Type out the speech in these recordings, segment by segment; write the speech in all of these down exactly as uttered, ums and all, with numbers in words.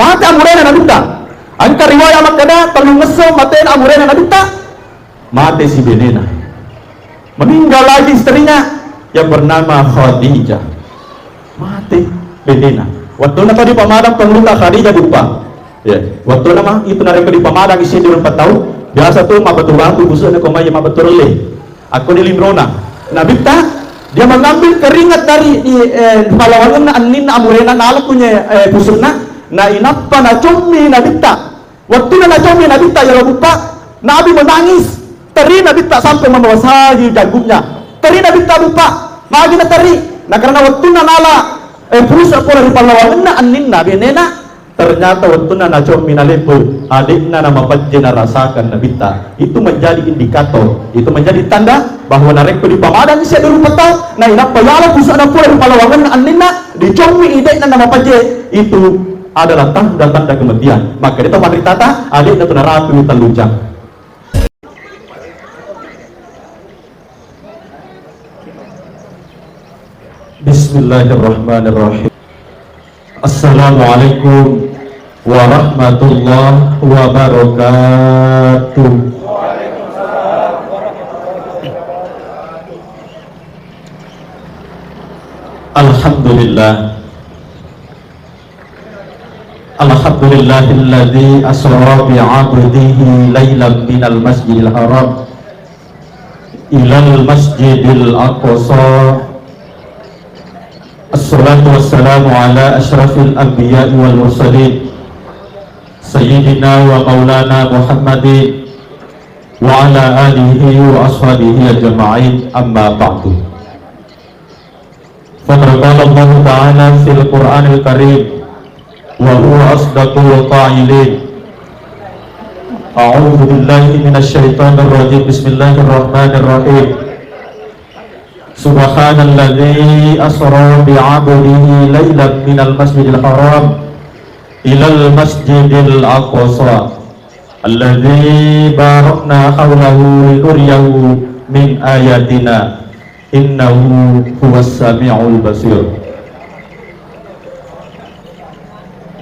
Mate amurena Nabitta. Engka riwayat makkeda, tellungesso matena amurena Nabitta, mate si benena. Meninggal lagi istrinya yang bernama Khadijah. Mate benena. Wettunna tau dipamadang pangulutta Khadijah, buppa. Ya, wettunna mah itu narekko dipamadang isi di rupa tau, biasa tu mabbatu-batu busukna ko mai mabbatu relle. Akko di linrona. Nabitta, dia mengambil keringat dari di, eh, pallawangenna anninna amurena nala kunye, eh, pusukna, na inappa nacommi Nabitta. Wettunna nacommi Nabitta iyaro buppa, Nabi menangis. Teri Nabitta sampai membasahi jagguknya. Teri Nabitta buppa, magi nateri? Na karena wettunna nala, eh, pusuk pole ri pallawangenna anninna benena, ternyata wettunna nacommi naleppe, ade'na namapajje narasakan Nabitta. Itu menjadi indikator, itu menjadi tanda bahwa narekko dipamadang sia di rupa tau, na inappa yala pusukna pole ri pallawangenna anninna, dicommi ide'na namapajje, itu adalah tanda-tanda kematian. Maka dia panritata, ade'na tu narapi tellu jang. Bismillahirrahmanirrahim. Assalamualaikum warahmatullahi wabarakatuh. Alhamdulillah. Alhamdulillahilladzi asra bi 'abdihi lailan minal masjidil haram ilal masjidil aqsa. Assalatu wassalamu ala asyrafil anbiya'i wal mursalin, sayyidina wa maulana Muhammadin wa ala alihi wa ashabihi ajma'in, amma ba'du. Faqad qala Allahu ta'ala fil Qur'anil Karim, wa huwa asdaqul qailin. A'udzu billahi minasy syaithanir rajim. Bismillahirrahmanirrahim. Subhanalladzi asra bi 'abdihi lailan minal masjidil haram ilal masjidil aqsa alladzi barakna haulahu linuriyahu min ayatina, innahu huwas sami'ul basir.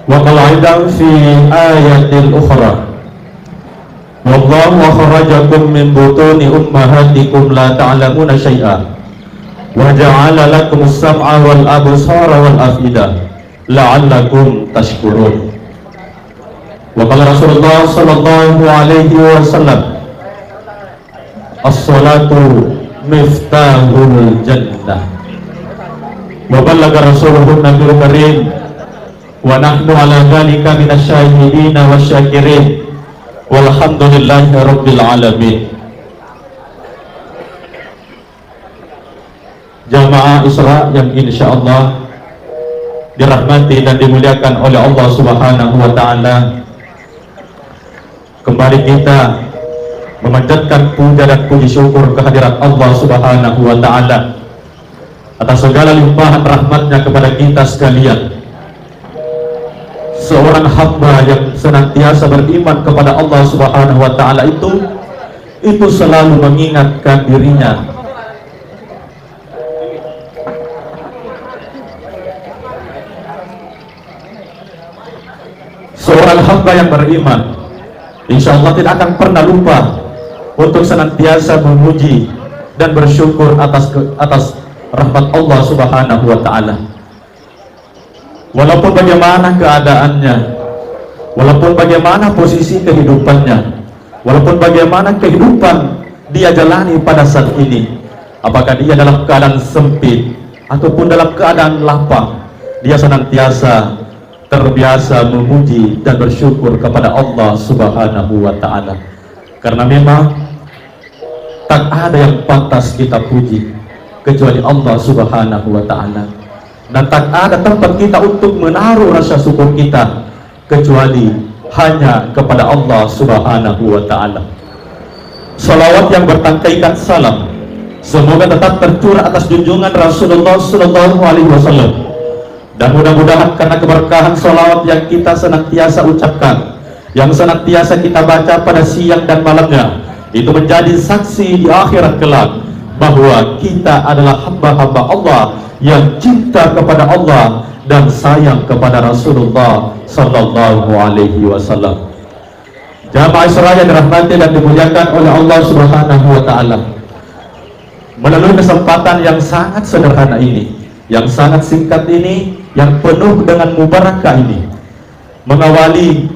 Wa qala aidan fi ayatin ukhra, wallahu akhrajakum min butuni ummahatikum la ta'lamuna syai'a, wa ja'ala lakumus sam'a wal absara wal af'idah, la'allakum tashkurun. Wa qala Rasulullah sallallahu alaihi wasallam, as-salatu miftahul jannah. Wa ballaga rasuluhun nabiyul karim, wa nahnu ala dzalika minasy syahidina wasy syakirin. Walhamdulillahi rabbil alamin. Jamaah Isra yang insya Allah dirahmati dan dimuliakan oleh Allah Subhanahu wa Ta'ala, kembali kita memanjatkan puja dan puji syukur kehadirat Allah Subhanahu wa Ta'ala atas segala limpahan rahmatnya kepada kita sekalian. Seorang hamba yang senantiasa beriman kepada Allah Subhanahu wa Ta'ala itu, itu selalu mengingatkan dirinya. Seorang hamba yang beriman, insya Allah tidak akan pernah lupa untuk senantiasa memuji dan bersyukur atas ke-, atas rahmat Allah Subhanahu wa Ta'ala. Walaupun bagaimana keadaannya, walaupun bagaimana posisi kehidupannya, walaupun bagaimana kehidupan dia jalani pada saat ini, apakah dia dalam keadaan sempit ataupun dalam keadaan lapang, dia senantiasa terbiasa memuji dan bersyukur kepada Allah Subhanahu wa Ta'ala. Karena memang tak ada yang pantas kita puji kecuali Allah Subhanahu wa Ta'ala. Dan tak ada tempat kita untuk menaruh rasa syukur kita kecuali hanya kepada Allah Subhanahu wa Ta'ala. Salawat yang bertangkaikan salam semoga tetap tercurah atas junjungan Rasulullah Sallallahu Alaihi Wasallam. Dan mudah-mudahan karena keberkahan salawat yang kita senantiasa ucapkan, yang senantiasa kita baca pada siang dan malamnya, itu menjadi saksi di akhirat kelak bahwa kita adalah hamba-hamba Allah yang cinta kepada Allah dan sayang kepada Rasulullah Sallallahu alaihi wasallam. Jamaah Isra yang dirahmati dan dimuliakan oleh Allah Subhanahu wa Ta'ala, melalui kesempatan yang sangat sederhana ini, yang sangat singkat ini, yang penuh dengan mubarakah ini, mengawali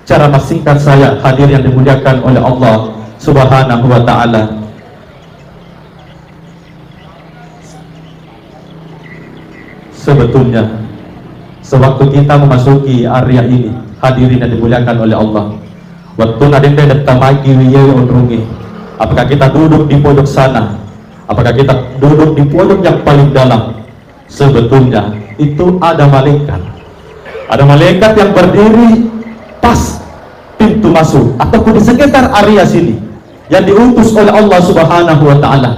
ceramah singkat saya, hadirin yang dimuliakan oleh Allah Subhanahu wa Ta'ala. Sebetulnya, sewaktu kita memasuki area ini, hadirin yang dimuliakan oleh Allah, waktu nadende detta magi wiye onrungi, apakah kita duduk di pojok sana? Apakah kita duduk di pojok yang paling dalam? Sebetulnya itu ada malaikat. Ada malaikat yang berdiri pas pintu masuk ataupun di sekitar area sini, yang diutus oleh Allah Subhanahu wa Ta'ala.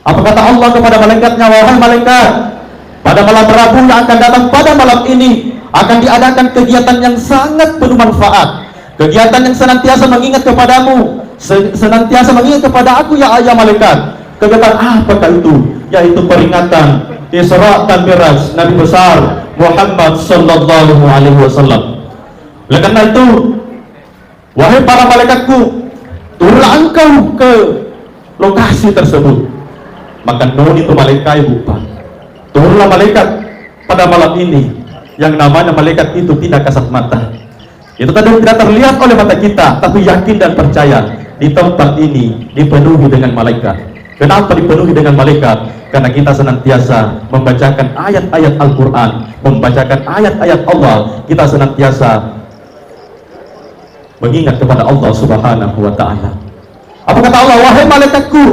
Apa kata Allah kepada malaikatnya, "Wahai malaikat, pada malam Rabu yang akan datang, pada malam ini akan diadakan kegiatan yang sangat penuh manfaat, kegiatan yang senantiasa mengingat kepadamu, se-, senantiasa mengingat kepada aku, ya, ya malaikat." Kegiatan apakah itu? Yaitu peringatan Isra dan Mi'raj Nabi besar Muhammad sallallahu alaihi wasallam. Oleh karena itu, "Wahai para malaikatku, turunlah engkau ke lokasi tersebut." Maka noni tu malaikat, Ibu, Pak. Turunlah malaikat pada malam ini. Yang namanya malaikat itu tidak kasat mata. Itu tadi tidak terlihat oleh mata kita, tapi yakin dan percaya di tempat ini dipenuhi dengan malaikat. Kenapa dipenuhi dengan malaikat? Karena kita senantiasa membacakan ayat-ayat Al-Quran, membacakan ayat-ayat Allah. Kita senantiasa mengingat kepada Allah Subhanahu wa Ta'ala. Apa kata Allah? "Wahai malaikatku,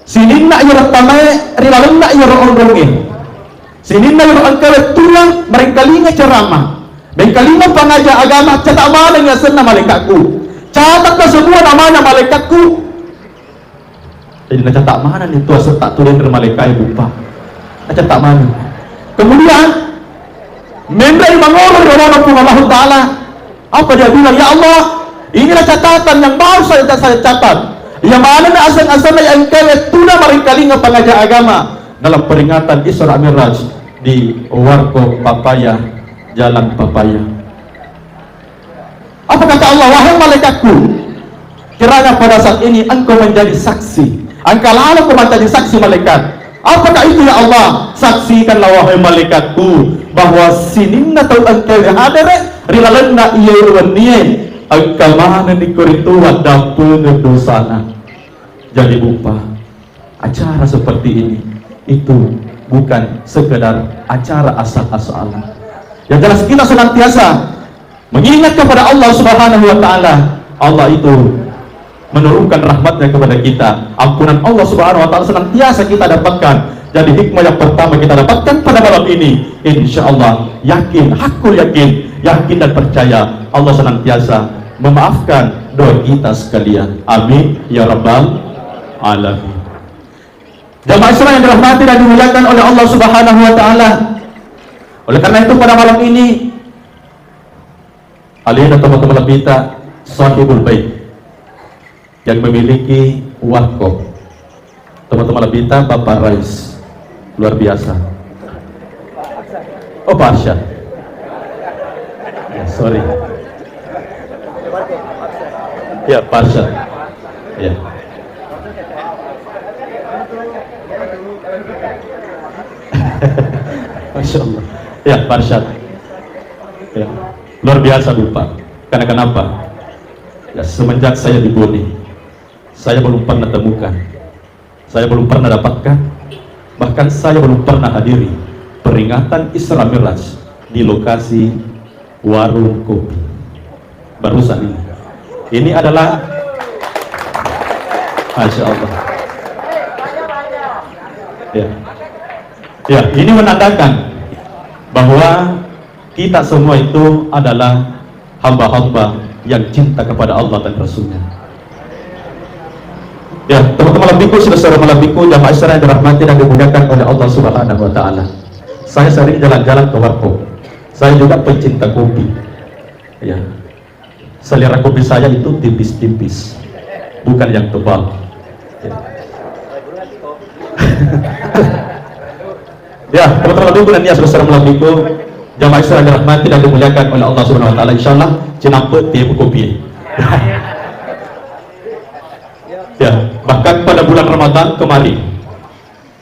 sininna iyaro tamae ri lalenna iyaro onrongnge. Sininna iyaro engka wettuna marengkalinga ceramah, mengkalinga pangaja agama, catat maneng asenna malaikatku. Catatlah semua namanya malaikatku." Jadi nacatat manenni tu asetta tu denre malaikat, Ibu, Pak. Nacatat maneng. Kemudian, menre mangolo ri olona Puang Allahu Ta'ala. Apa dia bilang? "Ya Allah, inilah catatan yang baru saja saya catat. Yang mana aseng-asenna yang engka wettuna marengkalinga pangaja agama dalam peringatan Isra Mi'raj di Warkop Papaya, Jalan Papaya." Apa kata Allah? "Wahai malaikatku, kiranya pada saat ini engkau menjadi saksi." Engka laloko mancaji saksi malaikat. "Apakah itu, ya Allah?" "Saksikanlah, wahai malaikatku, bahwa sininna tau engkae hadere ri lalenna iye wennie, engka manenni koritu waddampengeng dosana." Jadi, Bupa, acara seperti ini itu bukan sekedar acara asal-asalan. Yang jelas, kita senantiasa mengingat kepada Allah Subhanahu wa Ta'ala. Allah itu menurunkan rahmatnya kepada kita. Ampunan Allah Subhanahu wa Ta'ala senantiasa kita dapatkan. Jadi, hikmah yang pertama kita dapatkan pada malam ini, insya Allah, yakin, hakul yakin, yakin dan percaya, Allah senantiasa memaafkan doa kita sekalian. Amin ya rabbal alamin. Jamaah Isra yang dirahmati dan dimuliakan oleh Allah Subhanahu wa Ta'ala. Oleh karena itu, pada malam ini, alena tomatoa malebbita, sahibul bait, yang memiliki warkop. Tomatoa malebbita, Bapak Rais, luar biasa. Oh, Pak Arsyad. Ya, sorry. Ya, Pak Arsyad. Ya. Masya Allah. Ya, Pak Arsyad. Ya. Luar biasa, Bapak. Karena kenapa? Ya, semenjak saya di Bone, saya belum pernah temukan, saya belum pernah dapatkan, bahkan saya belum pernah hadiri peringatan Isra Mi'raj di lokasi warung kopi. Barusan ini. Ini adalah, Masya Allah. Ya. Ya, ini menandakan bahwa kita semua itu adalah hamba-hamba yang cinta kepada Allah dan Rasul-Nya. Ya, teman-teman lebihku, saudara-saudara lebihku, jamaah Isra yang dirahmati dan dimuliakan oleh Allah Subhanahu wa Ta'ala. Saya sering jalan-jalan ke warkop. Saya juga pecinta kopi. Ya. Selera kopi saya itu tipis-tipis, bukan yang tebal. Ya, teman-teman lebihku dan ya, saudara-saudara lebihku, Jamaah Isra dirahmati dan dimuliakan oleh Allah Subhanahu wa Ta'ala, insyaallah cinampe tiap kopi. Ya, bahkan pada bulan Ramadan kemarin,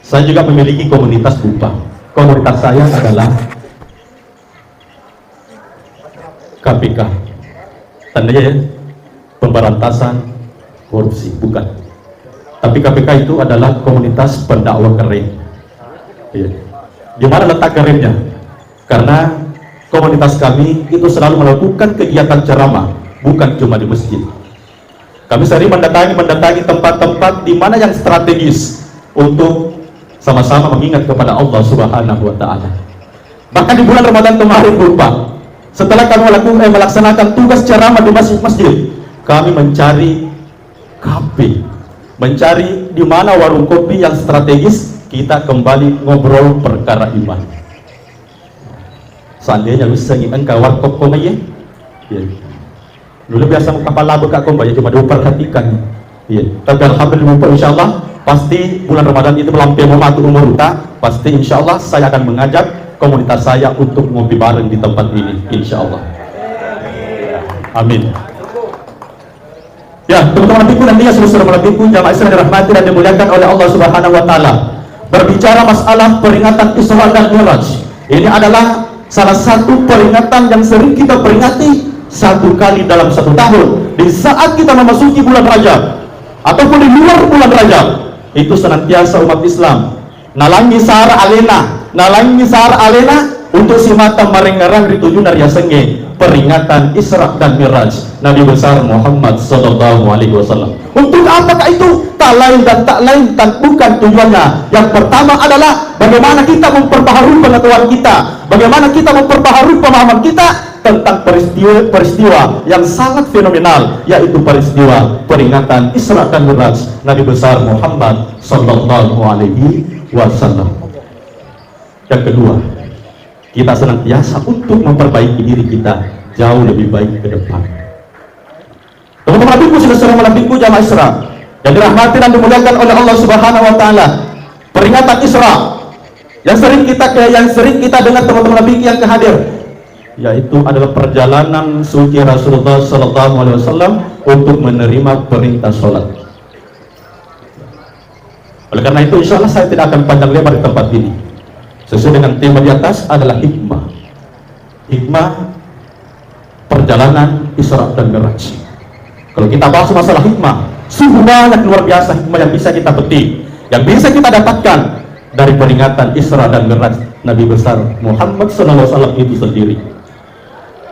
saya juga memiliki komunitas, bupa. Komunitas saya adalah K P K. Tandanya, ya, pemberantasan korupsi, bukan. Tapi K P K itu adalah komunitas pendakwah keren. Iya. Di mana letak kerennya? Karena komunitas kami itu selalu melakukan kegiatan ceramah, bukan cuma di masjid. Kami sering mendatangi, mendatangi tempat-tempat di mana yang strategis untuk sama-sama mengingat kepada Allah Subhanahu wa Ta'ala. Bahkan di bulan Ramadan kemarin, bupa, setelah kami melakukan, eh, melaksanakan tugas ceramah di masjid-masjid, kami mencari kafe, mencari di mana warung kopi yang strategis, kita kembali ngobrol perkara iman. Seandainya wissengngi engka warkop ko mai, ya. Dulu biasa muka pala beka ko, ya, cuma diperhatikan. Iya. Tapi alhamdulillah, insyaallah pasti bulan Ramadan itu melampe mau matu umur ta, pasti insyaallah saya akan mengajak komunitas saya untuk ngopi bareng di tempat ini, insyaallah. Amin. Ya, teman-teman lebihku dan dia seluruh lebihku, jamaah Isra dirahmati dan dimuliakan oleh Allah Subhanahu wa Ta'ala. Berbicara masalah peringatan Isra dan Mi'raj, ini adalah salah satu peringatan yang sering kita peringati satu kali dalam satu tahun. Di saat kita memasuki bulan Rajab ataupun di luar bulan Rajab, itu senantiasa umat Islam nalangngi sara alena, nalangngi sara alena untuk simata marengngerang ri tujunna riasengnge peringatan Isra dan Mi'raj Nabi besar Muhammad sallallahu alaihi wasallam. Untuk apakah itu? Tak lain dan tak lain, tak bukan tujuannya. Yang pertama adalah bagaimana kita memperbaharui pengetahuan kita, bagaimana kita memperbaharui pemahaman kita tentang peristiwa-peristiwa yang sangat fenomenal, yaitu peristiwa peringatan Isra dan Mi'raj Nabi besar Muhammad sallallahu alaihi wasallam. Yang kedua, kita senantiasa untuk memperbaiki diri kita jauh lebih baik ke depan. Teman-teman lebihku, saudara-saudara lebihku, jamaah Isra yang dirahmati dan dimuliakan oleh Allah Subhanahu wa Ta'ala, peringatan Isra yang sering kita ke, yang sering kita dengar, teman-teman lebih yang kehadir, yaitu adalah perjalanan suci Rasulullah sallallahu alaihi wasallam untuk menerima perintah sholat. Oleh karena itu, insya Allah saya tidak akan panjang lebar di tempat ini. Sesuai dengan tema di atas adalah hikmah. Hikmah perjalanan Isra dan Mi'raj. Kalau kita bahas masalah hikmah, sungguh banyak luar biasa hikmah yang bisa kita petik, yang bisa kita dapatkan dari peringatan Isra dan Mi'raj Nabi besar Muhammad sallallahu alaihi wasallam itu sendiri.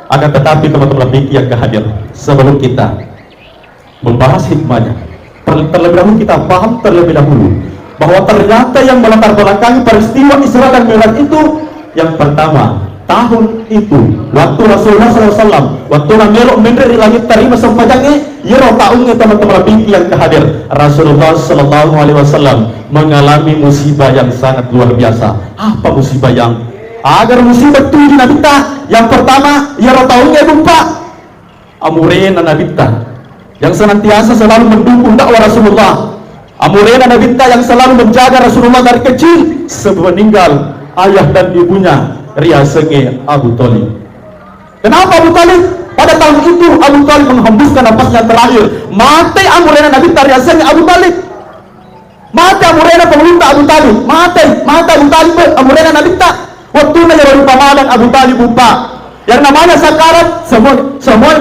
Akan tetapi, teman-teman lebih yang kehadir, sebelum kita membahas hikmahnya, ter-, terlebih dahulu kita paham terlebih dahulu bahwa ternyata yang melatar belakangi peristiwa Isra dan Mi'raj itu, yang pertama, tahun itu, waktu Rasulullah sallallahu alaihi wasallam, waktu namelo menre ri langit tarima sempajangnge, iyaro taungnge, teman-teman lebih yang kehadir, Rasulullah sallallahu alaihi wasallam mengalami musibah yang sangat luar biasa. Apa musibah yang, agar musibah tuju Nabitta? Yang pertama, iyaro taungnge, bupa, amurena Nabitta yang senantiasa selalu mendukung dakwah Rasulullah. Amurena Nabitta yang selalu menjaga Rasulullah dari kecil sebelum meninggal ayah dan ibunya, riasengnge Abu Thalib. Kenapa Abu Thalib? Pada tahun itu Abu Thalib menghembuskan napasnya terakhir. Mate amurena Nabitta, riasengnge Abu Thalib. Mate amurena pangulutta Abu Thalib. Mate, mate Abu Thalib, amurena Nabitta. Wettuna iyaro ripamadang Abu Thalib, bupa. Yang namanya sakarat, semua, semua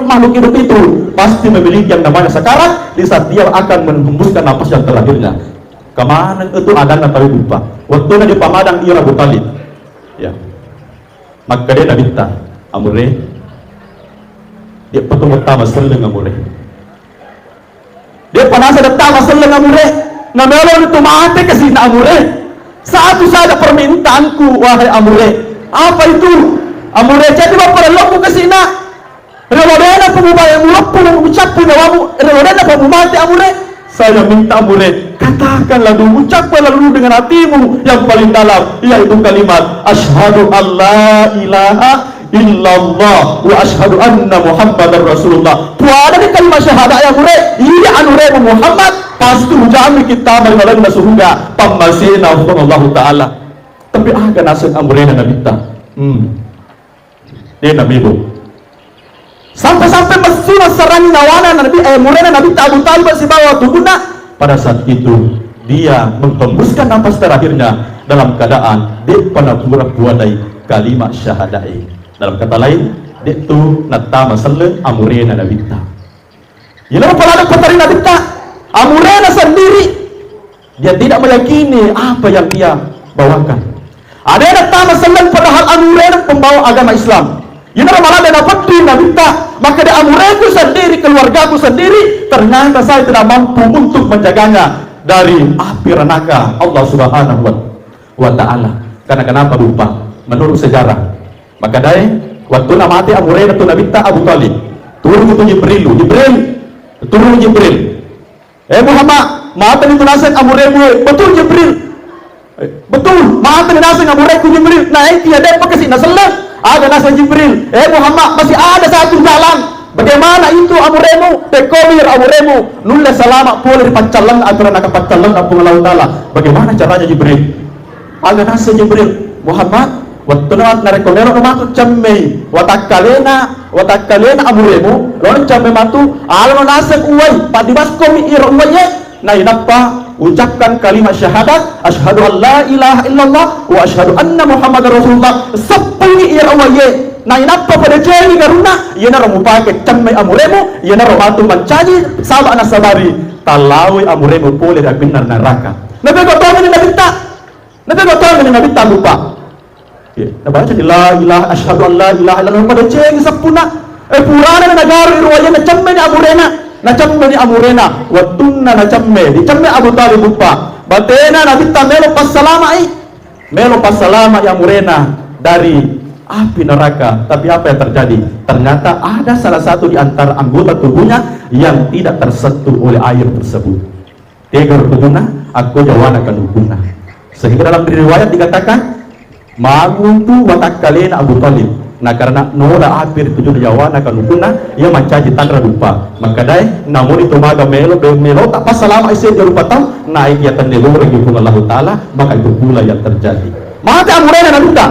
makhluk hidup itu pasti memiliki yang namanya sakarat, di saat dia akan menghembuskan napas yang terakhirnya. Kemaneng itu adanna tauwe, bupa. Wettuna dipamadang iyaro Abu Thalib. Ya. Makkeda Nabitta, amure, dia patung pertama selleng, amure. De'pa naseng de'ta maselleng, amure. Nameloni tu mate kasi'na, amure. Satu saja permintaanku, wahai amure. Apa itu? Amure, jadi bappa lellokku kasi'na. Relo de'na pa mubae muleppu, mucappu nyawamu. Relo de'na pa mumate, amure. Saya minta, amure, katakanlah dulu, ucapkanlah dulu dengan hatimu yang paling dalam, yaitu kalimat, "Asyhadu alla ilaha illallah wa asyhadu anna Muhammadar Rasulullah." Puadani kalimat syahadat, ya, amure, iya, anuremu Muhammad, pasti ujammiki tama ri lalenna suruga, pammasena Puang Allahu Ta'ala. Tapi aga naseng amurena Nabitta? Hmm. De' namelo. Sampai-sampai messu nassarangi nyawana Nabi, eh, amurena Nabitta Abu Thalib sibawa tubuhna. Pada saat itu, dia menghembuskan napas terakhirnya dalam keadaan de'pa napura puadai kalimat syahadae. Dalam kata lain, de'tu nattama selleng amurena Nabitta. Iyaro pada patarina Nabitta, amurena sendiri, dia tidak meyakini apa yang dia bawakan. Ada yang nattama selleng padahal amurena pembawa agama Islam. Iyaro malah dia napeddi Nabitta, maka dia amureku sendiri, keluargaku sendiri, ternyata saya tidak mampu untuk menjaganya dari api neraka Allah Subhanahu wa, wa Ta'ala. Karena kenapa lupa? Menurut sejarah, maka dai, waktu namate amurena tu Nabitta Abu Thalib, turun itu Jibril, Jibril, turun Jibril. Eh Muhammad, matani tu naseng amuremu, eh. Betul Jibril. Eh, betul, matani naseng amureku Jibril. Nah, eh, tiada apa kasih naselleng. Ada naseng Jibril. Eh Muhammad, masih ada satu jalan. Bagaimana itu amuremu? Tekomir amuremu. Nulle salama pole ri paccallang aturan naka paccallang Puang Allah Ta'ala. Bagaimana caranya Jibril? Aga naseng Jibril, Muhammad, wettunna narekko melo matu cemmei watakkalena, watakkalena amuremu, lo cemme matu, alano naseng uwai, paddibaskomi iro uwaiye, nainappa ucapkan kalimat syahadat, asyhadu an la ilaha illallah wa asyhadu anna Muhammadar Rasulullah, seppungi iro uwaiye, nainappa padecengi garunna, iyanaro mupake cemmei amuremu, iyanaro matu mancaji saba nasabari, tallawoi amuremu pole ri apinna neraka. Napegau tongeng Nabitta. Napegau tongeng Nabitta Abu Pak. Iya, nabaca di la ilaha, asyhadu an la ilaha illallah, padecengi seppuna. Eh, purana nagaru iro uwaiye, nacemmeni amurena, nacemmeni amurena. Wettunna nacemme, dicemme Abu Thalib Abu Pak. Batena Nabitta melo passalamai, melo passalamai amurena dari api neraka. Tapi apa yang terjadi? Ternyata ada salah satu di antara anggota tubuhnya yang tidak tersentuh oleh air tersebut. Tega rukujuna, akko jawana kanukunna. Sehingga dalam riwayat dikatakan, maguntu watakkalena Abu Thalib. Nah, karena noda api ri tujuna jawana kanukunna, ia mancaji tanra Abu Pak. Makkedai, namuni tu maga melo, be-, melo tak passalama isi rupa tau, naik ia tende goreng Puang Allahu Ta'ala, maka itu pula yang terjadi. Mate amurena Nabitta.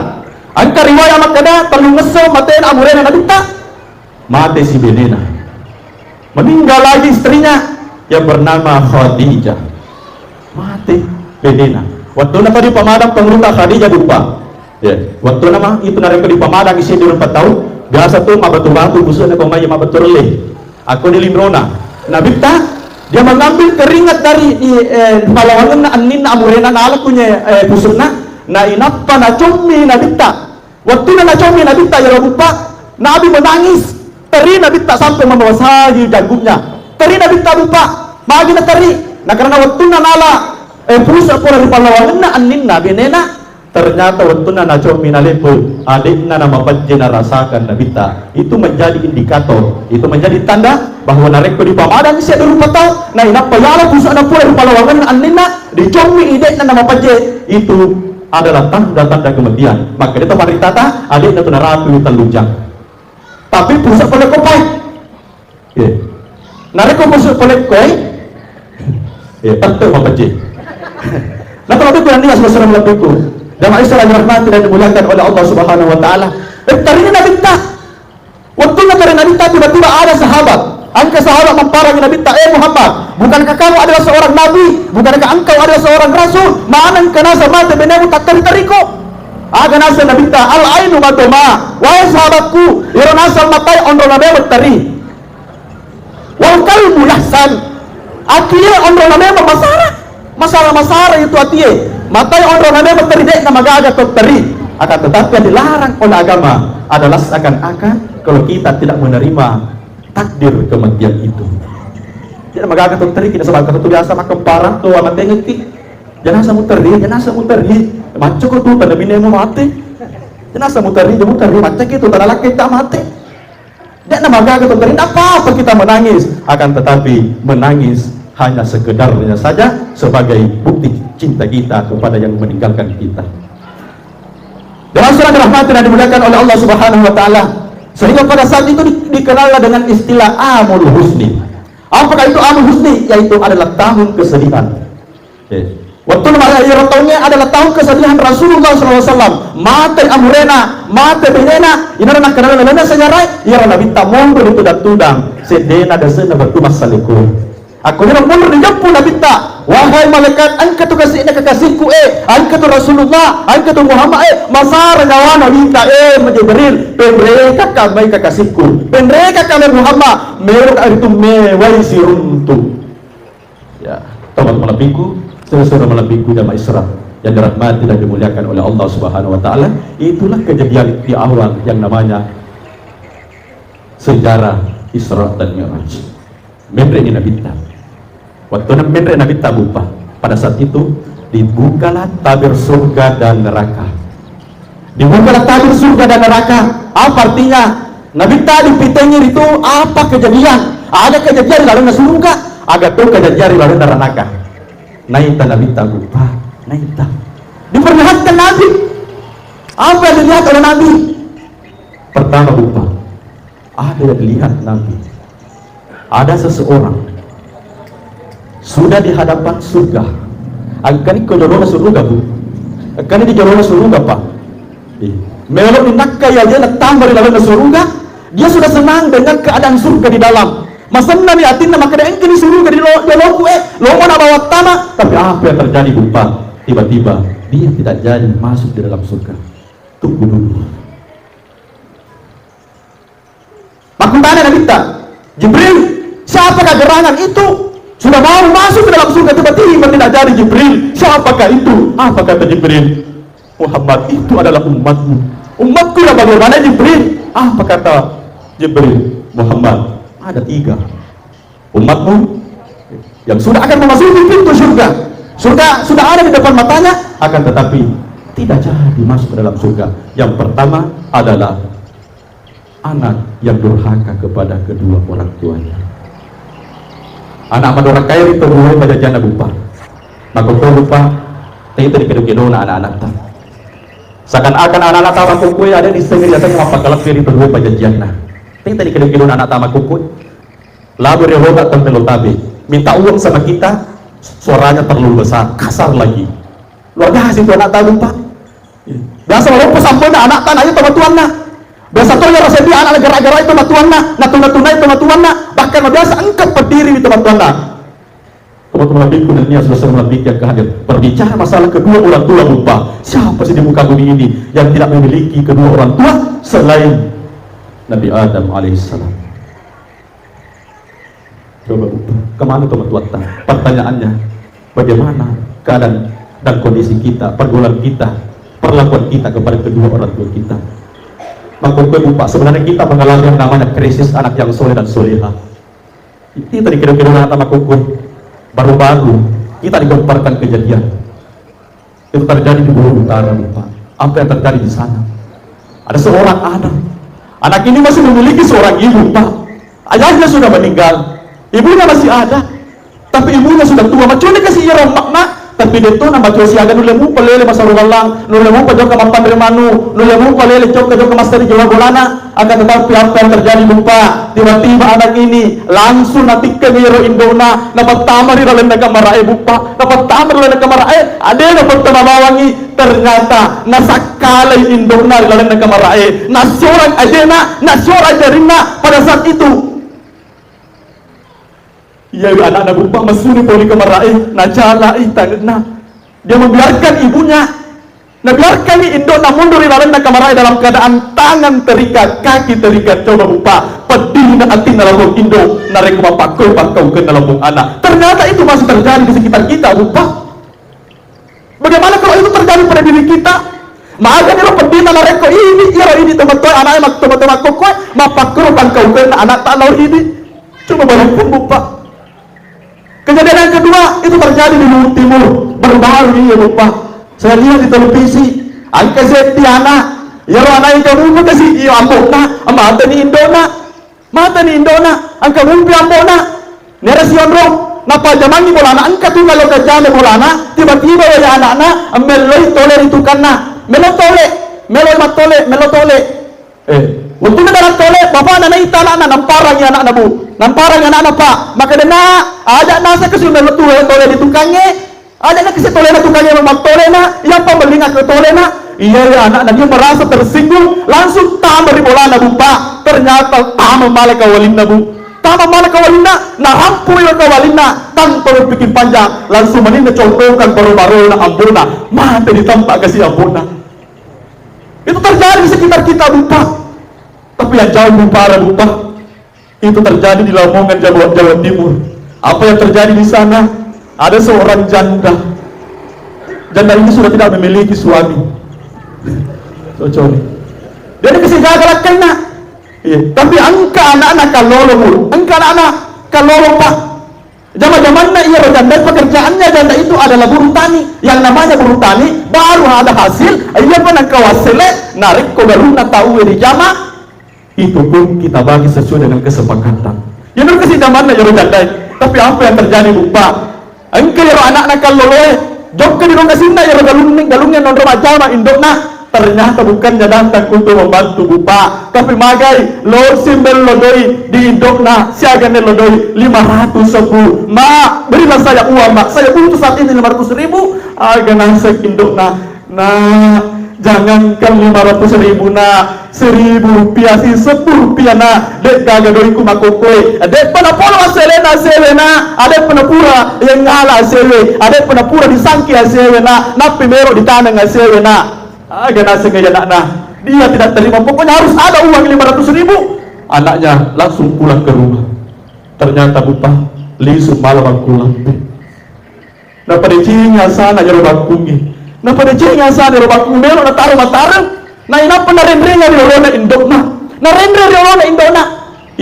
Engka riwayat makkeda, tellungesso matena amurena Nabitta. Mate si benena. Meninggal lagi istrinya yang bernama Khadijah. Mate benena. Wattuna tadi pamadang pengruta Khadijah Abu Pak. Ya, wattuna mah itu narekko dipamadang isi di rupa tau, biasa tu mabbatu-batu busukna ko mai mabbatu relle. Akko di linrona. Nabitta, dia mengambil keringat dari, eh, pallawangenna anninna amurena nala kunye, eh, busukna. Nainappa nacommi Nabitta. Wettunna nacommi Nabitta iyaro Abu Pak, Nabi menangis. Teri Nabitta sampai membasahi janggunya. Teri Nabitta Abu Pak, magi nateri. Nah, karena wettunna nala, eh, pusa pole ri pallawangenna anninna benena, ternyata wettunna nacommi naleppe, ade'na namapejje narasakan Nabitta. Itu menjadi indikator, itu menjadi tanda bahwa narekko dipamadang isi rupa tau, nainappa yala pusana pole ri pallawangenna anninna, dicommi ide'na namapejje, itu adalah tanda-tanda kematian. Maka dia teman ritata, ade'na tu narapui tellung jang. Tapi pusa pole kopai. Ya. Narekko pusa pole koe, ya, tette mapejje. Nah, kalau itu nanti asal-asal melakukan. Jamaah Islam yang dirahmati dan dimuliakan oleh Allah Subhanahu wa Ta'ala. Eh, teri Nabitta. Wettunna teri Nabitta, tiba-tiba ada sahabat. Engka sahabat mapparangi Nabitta, "Eh Muhammad, bukankah kamu adalah seorang nabi? Bukankah engkau adalah seorang rasul? Manengka naseng mate benemu tatteri-teriko?" Aga naseng Nabitta, "Al ainu matoma." Wahai sahabatku, iyaro naseng matae onrona memeng teri. Wal qalbu yahzan. Atie onrona memeng masara. Masara-masara itu atie. Matae onrona memeng teri, de'na magaga to teri. Akan tetapi yang dilarang oleh agama adalah seakan-akan kalau kita tidak menerima takdir kematian itu. De'na magaga to teri, kita sebab tu biasa makkemparang tu amatengekki. Jenasa muteri, jenasa muteri. Macco ko tu tanda binemu mate. Jenasa muteri, dia muteri, macca ki tu tanda lakke tak mate. De'na magaga to teri, tidak apa-apa kita menangis. Akan tetapi menangis hanya sekedarnya saja sebagai bukti cinta kita kepada yang meninggalkan kita. Dan sudah dirahmati dan dimuliakan oleh Allah Subhanahu wa Ta'ala. Sehingga pada saat itu di- dikenallah dengan istilah Amul Huzni. Apakah itu Amul Huzni? Yaitu adalah tahun kesedihan. Eh, Wettunna maraja iyaro taungnge adalah taung kesedihan Rasulullah sallallahu alaihi wasallam. Mate amurena, mate benena, inaro nakkeda lalenna sejarah, iyaro Nabitta monro ditudang-tudang. Seddena dese'na bettu massaleko. Akkoniro monro dijeppu Nabitta, "Wahai malaikat, engka tu kasi'na kekasihku e, engka tu Rasulullah, engka tu Muhammad e, masara nyawana wita e, Jibril, penrekakka mai kekasihku, penrekakka mai Muhammad, mero ritu mewai siruntu." Ya, teman malebbiku, saudara malebbiku jamaah Isra yang dirahmati dan dimuliakan oleh Allah Subhanahu wa Ta'ala, itulah kejadian di awal yang namanya sejarah Isra dan Mi'raj. Menre ni Nabitta. Waktu menre Nabitta, Buppa, pada saat itu dibukalah tabir surga dan neraka. Dibukalah tabir surga dan neraka. Apa artinya? Nabitta dipitengi ritu, apa kejadian? Ada kejadian di dalam surga, ada tu kejadian di dalam neraka. Naita Nabitta, Buppa, naita. Diperlihatkan Nabi. Apa yang dilihat oleh Nabi? Pertama, Buppa, ada yang dilihat Nabi. Ada seseorang sudah di hadapan surga. Engkani ko jolona surga, Bu. Engkani di jolona surga, Pak. Iya. Melo dinakkai aja na tamba di dalam surga, dia sudah senang dengan keadaan surga di dalam. Masennani atinna makkeda engkani surga di lo-, joloku, eh, lomo na bawa tama. Tapi apa yang terjadi, Bu, Pak? Tiba-tiba dia tidak jadi masuk di dalam surga. Tunggu dulu. Makkutana Nabitta, "Jibril, siapakah gerangan itu? Sudah mau masuk ke dalam surga, tiba-tiba tidak jadi, Jibril. Siapakah itu?" Apa kata Jibril? "Muhammad, itu adalah umatmu. Umatku yang bagaimana, Jibril?" Apa kata Jibril? "Muhammad, ada tiga. Umatmu yang sudah akan memasuki pintu surga. Surga sudah ada di depan matanya, akan tetapi tidak jadi masuk ke dalam surga. Yang pertama adalah anak yang durhaka kepada kedua orang tuanya." Anak madurhaka itu dua pajajianna, Buppa. Makkokkoe, Buppa, teta dikedo-kedona anak-anakta. Seakan-akan anak-anakta makkokkoe ada di setengah di atas mappakalappi ri dua pajajianna. Teta dikedo-kedona anakta makkokkoe. Lalu dia ronda tentang Lotabe, minta uang sama kita, suaranya terlalu besar, kasar lagi. Luar biasa itu anak tahu, Pak. Biasa walaupun sampai anak tanah itu matuanna. Biasa tuh ya rasa dia anak negara-negara itu matuanna, natuna-tuna itu matuanna, bahkan biasa engkau berdiri itu matuanna. Teman-teman lebihku dan niat sudah sering lebih yang hadir. Berbicara masalah kedua orang tua, lupa. Siapa sih di muka bumi ini yang tidak memiliki kedua orang tua selain Nabi Adam alaihissalam? Coba, Bu, kemana tuh matuatta? Pertanyaannya, bagaimana keadaan dan kondisi kita, pergaulan kita, perlakuan kita kepada kedua orang tua kita? Maka, Bu, Pak, sebenarnya kita mengalami yang namanya krisis anak yang soleh dan solehah. Kita dikira-kira anak sama kukun. Baru-baru kita digemparkan kejadian. Itu terjadi di Bulu Utara, Bapak. Apa yang terjadi di sana? Ada seorang anak. Anak ini masih memiliki seorang ibu, Pak. Ayahnya sudah meninggal. Ibunya masih ada. Tapi ibunya sudah tua. Macam ni kasih ia makna. Tapi dia tu nama cuci aja nulle mupa lele masarung Allah. Nulle mupa jokka mappanre manu. Nulle mupa lele jokka jokka masteri jawa bolana. Akan tetapi apa yang terjadi, Bapak? Tiba-tiba anak ini langsung natikka iyaro indona, napattama ri lalenna kamarae, Bapak. Napattama ri lalenna kamarae, ade napattama bawangi. Ternyata nasakkalai indona ri lalenna kamarae, nasiorang ajena, nasiorang jarinna pada saat itu. Iya, anakna, Bapak, masuni poli kamarae, nacalai tangenna. Dia membiarkan ibunya, nabiarkanni indona mundur ri lalenna kamarae dalam keadaan tangan terikat, kaki terikat. Coba, Bapak, pedihna atinna lao indo narekko mappakkoi pakkaukenna lao anak. Ternyata itu masih terjadi di sekitar kita, Bapak. Bagaimana kalau itu terjadi pada diri kita? Maka iro pedihna narekko ini, iyaro ini tomatoa anaknya mak-, tomatoa makkokkoe, mappakkoro pangkaukenna anak tak lao ini. Coba bayangkan, Bapak. Kejadian yang kedua itu terjadi di Luwu Timur, baru-baru ini, Bapak. Saya lihat di televisi, angka seddi anak, iyaro anak yang kamu kasih iyo ambokna, mateni indona. Mateni indona, engka mumpi ambona. Nera sionrong, napajamangi bolana, engka tu nalokajame bolana, tiba-tiba waya anakna, melloi tole ri tukanna. Melo tole, melo mattole, melo tole. Eh, wettuna dalam tole, bapakna naita anakna, namparangi anakna, Bu. Namparangi anakna, Pak. Makkedana, aja nasa kesu melo tu tole di tukangnge. Aja' na kasi tolena tukang e mattolena, iya pammellinga ke tolena. Iya, iya, anakna dia merasa tersinggung, langsung tama ri bolana, Bu, Pak. Ternyata tama male kawalinna, Bu. Tama male kawalinna, narampu ila kawalinna, tanpa berpikir panjang, langsung maninna contohkan baro-barona ambona, mate di tempat kasi ambona. Itu terjadi di sekitar kita, Bu, Pak. Tapi yang jauh lebih parah, Bu, Pak, itu terjadi di Lamongan, Jawa, Jawa Timur. Apa yang terjadi di sana? Ada seorang janda. Janda ini sudah tidak memiliki suami. Cocok nih. Dia ini kasih gagal akhirnya. Iya. Tapi engka anakna kallolo, Bu. Engka anakna kallolo, Pak. Jama-jamanna iya ro janda, pekerjaannya janda itu adalah buruh tani. Yang namanya buruh tani, baru ada hasil, iya pernah kawasele, narekko galunna tau di jama, itu pun kita bagi sesuai dengan kesepakatan. Ya, nurkasi jamanna iyaro jandai. Tapi apa yang terjadi, Bu, Pak? Engka iyaro anakna kalloloe, jokka di ruang kasinna iyaro galunni, galungnge nonro majjama indokna. Ternyata bukannya datang untuk membantu, Bu, Pak. Tapi magai, losi mello doi di indokna, siaga nello doi lima ratus ribu. "Ma, berilah saya uang, Mak. Saya butuh saat ini lima ratus ribu." Aga naseng indokna. Nah, jangankan lima ratus ribu, Nak, seribu rupiah si, seppuh rupiah, Nak, de' gaga doiku makkokkoe. De' pa napolo aselena, asewe, Nak, ade' pa napura yang ngala asewe, ade' pa napura disangki asewe, Nak, nappi mero ditaneng asewe, Nak. Aga naseng anakna, dia tidak terima, pokoknya harus ada uang lima ratus ribu. Anaknya langsung pulang ke rumah. Ternyata, Bu, Pak, lisu malam aku lampe. Napadecengi asana iyaro bakkungnge. Napadecengi asana iyaro bakkungnge, melo nataro matareng. Nainappa narenreng ri olona indokna. Narenreng ri olona indokna.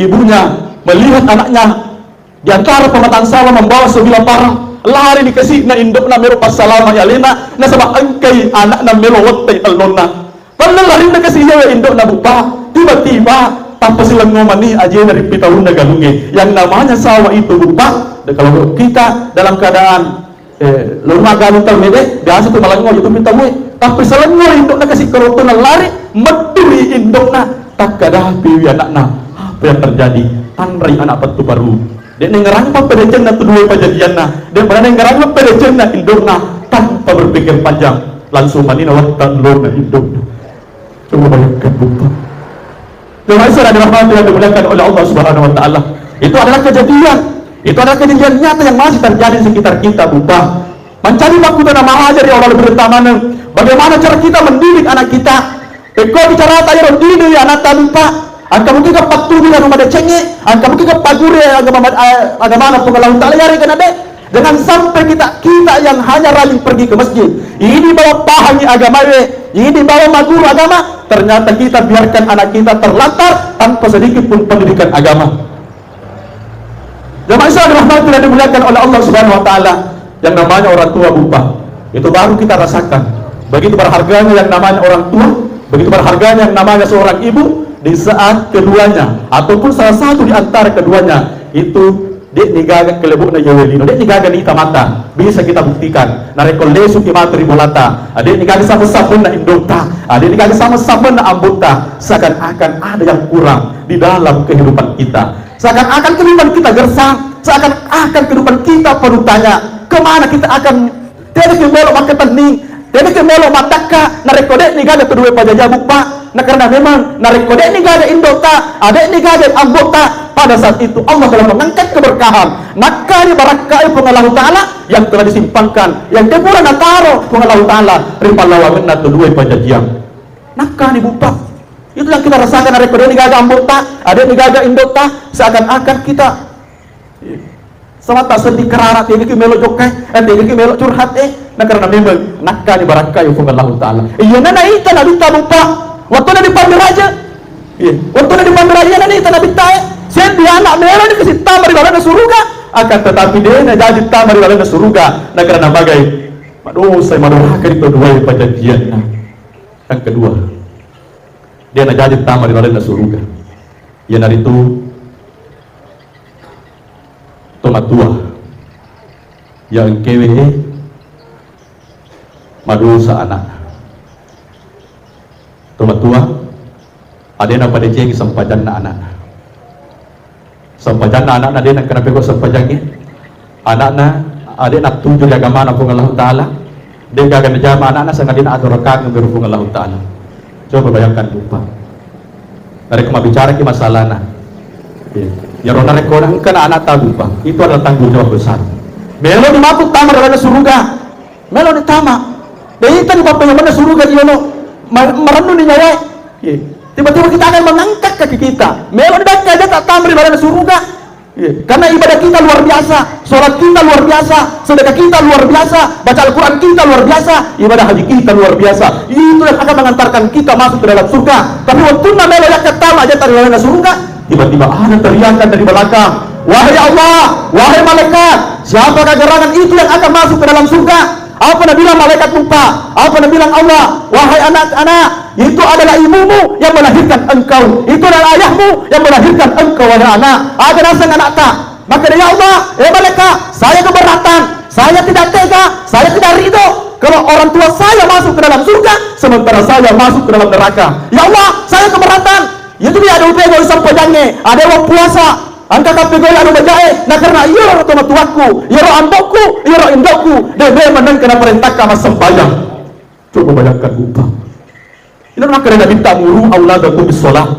Ibunya melihat anaknya di antara pematang sawah membawa sebilah parang. Lari ni kasi'na indokna melo passalamai alena, nasaba engkai anakna melo wettai ellonna. Pella larinna kasi iyawe indokna, Bu, Pak. Tiba-tiba tappa silengo mani ajena rippitaunna galungnge. Yang namanya sawah itu, Bu, Pak, kalau kita dalam keadaan, eh, lo maggalung tau mede, biasa tu malengo itu pitaue. Tappa silengo indokna kasi karotona lari, mettui indokna, takkadapiwi anakna. Apa yang terjadi? Tanrai anak pettu baru. De' nengngerang pappedecenna tu dua pajajianna. De' pernah nengngerang pappedecenna indokna tanpa berpikir panjang. Langsung manina wattang lona indokna. Coba bayangkan, Bu, Pak. Jemaah Islam dirahmati dan dimuliakan oleh Allah Subhanahu wa Ta'ala. Itu adalah kejadian. Itu adalah kejadian nyata yang masih terjadi di sekitar kita, Bu, Pak. Mancaji makkutana mahaja ri awal berita maneng. Bagaimana cara kita mendidik anak kita? Pekko bicara ta iyaro didik anatta, Bu, Pak. Engka mungkin ke pattuju anu madecengnge, engka mungkin ke paguru agama, eh, agamana Puang Allahu Ta'ala, iyarega na de'. Jangan sampai kita, kita yang hanya rajin pergi ke masjid, ini bawa pahami agamae, ini bawa maguru agama, ternyata kita biarkan anak kita terlantar tanpa sedikit pun pendidikan agama. Jamaah Islam dirahmati dan dimuliakan oleh Allah Subhanahu wa Ta'ala, yang namanya orang tua, Bu, Pak, itu baru kita rasakan begitu berharganya yang namanya orang tua, begitu berharganya yang namanya seorang ibu, di saat keduanya ataupun salah satu di antara keduanya itu de' nigaga kelebokna yawe lino, de' nigaga nita mata. Bisa kita buktikan, narekko lesuki matu ri bolata, de' nigaga sama-samanna indota, de' nigaga sama-samanna ambota, seakan-akan ada yang kurang di dalam kehidupan kita. Seakan-akan kehidupan kita gersang, seakan-akan kehidupan kita penuh tanya, kemana kita akan, tega ki melo makkatenning, tega ki melo maddakka, narekko de' nigaga kedua pajaja, Bu, Pak. Nah, karena memang narekko de' nigaga indota, de' nigaga ambota, pada saat itu Allah telah mengangkat keberkahan. Nakkani barakkai Puang Allahu Ta'ala yang telah disimpangkan, yang kepura nataro Puang Allahu Ta'ala ri pallawangenna tu dua pajajiang. Nakkani, Bu, Pak. Itu yang kita rasakan, narekko de' nigaga ambota, de' nigaga indota, seakan-akan kita semata seddi karara, tega ki melo jokka, eh, tega ki melo curhat, eh. Nah, karena memang nakkani barakkai Puang Allahu Ta'ala. Iyana naita Nabitta, Bu, Pak. Wattuna dipanrajai. Iya, wattuna dipanrajai, iyana naita Nabitta, eh. Seddi anak melo ni kasi tama ri lalenna suruga. Akan tetapi de' najaji tama ri lalenna suruga. Nah, karena magai? Madosa, madoraka ri to dua pajajianna. Yang kedua, de' najaji tama ri lalenna suruga. Iyanaritu tomatua, iya engkae madosa anakna. Tomatua, de' napadecengi sempajanna anakna. Sempajanna anakna de' nengka napekko sempajangnge. Anakna Ade' nattuju ri agamana Puang Allahu Ta'ala, de' gaga najama ana'na sangadinna adorakangeng ri Puang Allahu Ta'ala. Coba bayangkan, Buppa. Narekko mabbicaraki masalana, iya. Iyaro narekko engkana ana'ta, Buppa, itu adalah tanggung jawab besar. Meloni matu tama ri lalenna suruga. Meloni tama. De' itani pappenemenna suruga iyolo. Ma-, marennuni nyawae. Iya. Tiba-tiba kita akan mengangkat kaki kita. Meloni dakka aja tak tama ri lalenna suruga. Iya, karena ibadah kita luar biasa, sholat kita luar biasa, sedekah kita luar biasa, baca Al-Quran kita luar biasa, ibadah haji kita luar biasa. Itu yang akan mengantarkan kita masuk ke dalam surga. Tapi waktu namelo yakka tama aja tadi lain surga, tiba-tiba ada teriakan dari belakang, "Wahai Allah, wahai malaikat, siapakah gerangan itu yang akan masuk ke dalam surga?" Apa nabilang malaikat, Buppa? Apa nabilang Allah? "Wahai anak-anak, itu adalah ibumu yang melahirkan engkau. Itu adalah ayahmu yang melahirkan engkau, wahai anak." Aga naseng anakta. Maka dia, "Ya Allah, eh malaikat, saya keberatan. Saya tidak tega, saya tidak ridho kalau orang tua saya masuk ke dalam surga sementara saya masuk ke dalam neraka. Ya Allah, saya keberatan." Iyatu dia ada upego sempajangnge, ada wappuasa, engka kappegoi anu bajae, na karena iyaro tomatuakku, iyaro ambokku, iyaro indokku, de' memang nengka naparentahkan massempajang. Coba bayangkan, Buppa. Ina makkeda Nabitta, "Muru auladakum bis shalah."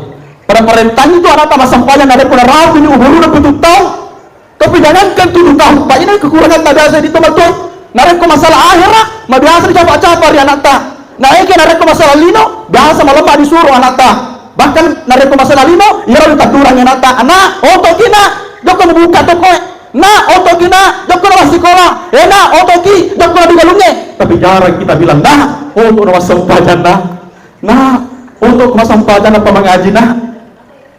Pada parentahni tu anakta massempajang narekko narapi ni umuruna pitu taung. Tapi jangankan tujuh tahun, Pak, ini kekurangan mabiasa di tempat tu. Narekko masalah akhirat, mabiasa dicapa-capa ri anakta. Naeke narekko masalah lino, biasa malemma disuruh anakta. Bahkan narekko masalah lino, iyaro ditaddurangi anakta, "Anak, otoki nak, jokko mubuka tokoe. Nak, otoki nak, jokko na massikola. Eh nak, otoki, jokko na di galungnge." Tapi jarang kita bilang, "Nak, oto na massempajang nak. Nak, oto massempajang apa mangaji nak."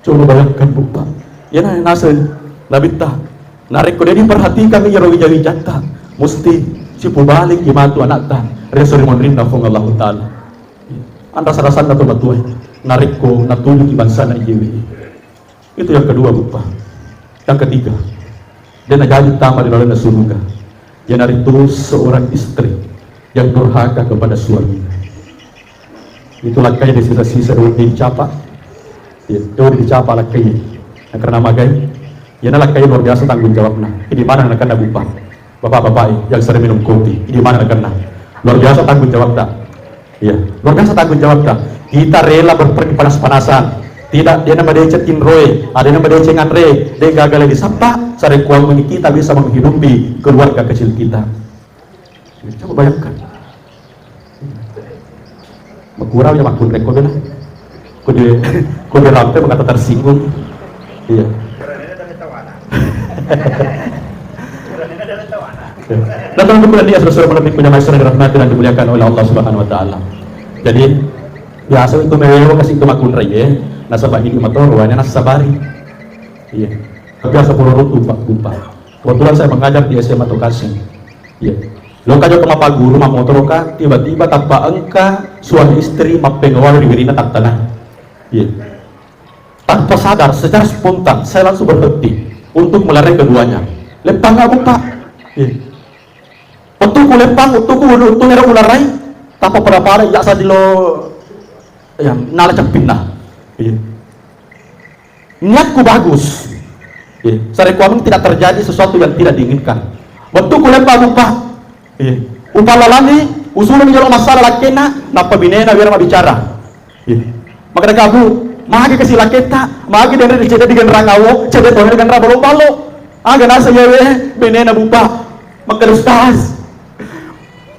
Coba bayangkan, Buppa. Iyana naseng Nabitta, narekko de' diperhatikan iyaro wija-wijatta, musti sipubalikki matu anakta ri esso ri munrinna Puang Allahu Ta'ala. Anrasa-rasanna tomatoae narekko natujuki bangsana iyewe. Itu yang kedua, Buppa. Yang ketiga, de' najaji tama ri lalenna suruga, iyanaritu seorang istri yang durhaka kepada suaminya. Itu lakkai de' sisa-sisa, de' wedding dicapa. Iya, de' wedding dicapa lakkai. Nah, karena magai, iyana lakkai luar biasa tanggung jawabna. Idi maneng nakenna, Buppa? Bapak-bapak yang sering minum kopi, idi maneng nakenna? Luar biasa tanggung jawabta. Iya, luar biasa tanggung jawabta. Kita rela berpergi panas-panasan. Tidak, de' namadeceng tinroe, de' namadeceng anre, de' gaga le disappa, sarekkuammengngi kita bisa menghidupi keluarga kecil kita. Coba bayangkan. Makurang ya makkunrai ko bela. Ko di, ko di rampe mengata tersinggung. Iya. Datang ke bulan dia, saudara-saudara, menepi punya masyarakat dirahmati dan dimuliakan oleh Allah Subhanahu wa Ta'ala. Jadi, biasa itu mewewo kasih itu makkunrai ya. Nasaba ini motor, wanya nasabari. Iya. Tapi asa pura rutu, Pak, Buppa. Kebetulan saya mengajar di S M A Tokasi. Iya. Loka jokka mappaguru, mammotoroka, tiba-tiba tappa engka suami istri mappengawai ri wirinna tattana. Iya. Tanpa sadar, secara spontan, saya langsung berhenti untuk melerai keduanya. Leppang aku, Pak. Iya. Wettuku leppang, wettuku, wettungnge ro ularai, tappa pada-pada, iya sadilo, ya, nala ceppinna. Iya. Niatku bagus. Iya. Sarekkuameng tidak terjadi sesuatu yang tidak diinginkan. Wettuku leppang, Buppa. Iya. Upallalangi, usuluni jolo masalah lakkenna, nappa binena wira mabbicara. Iya. Makkeda kabu, magi kasi lakketta, magi denre cedde digenrang awo, cedde tona digenrang balo-balo. Aga naseng yewe, benena, Buppa. Makkeda, Ustaz,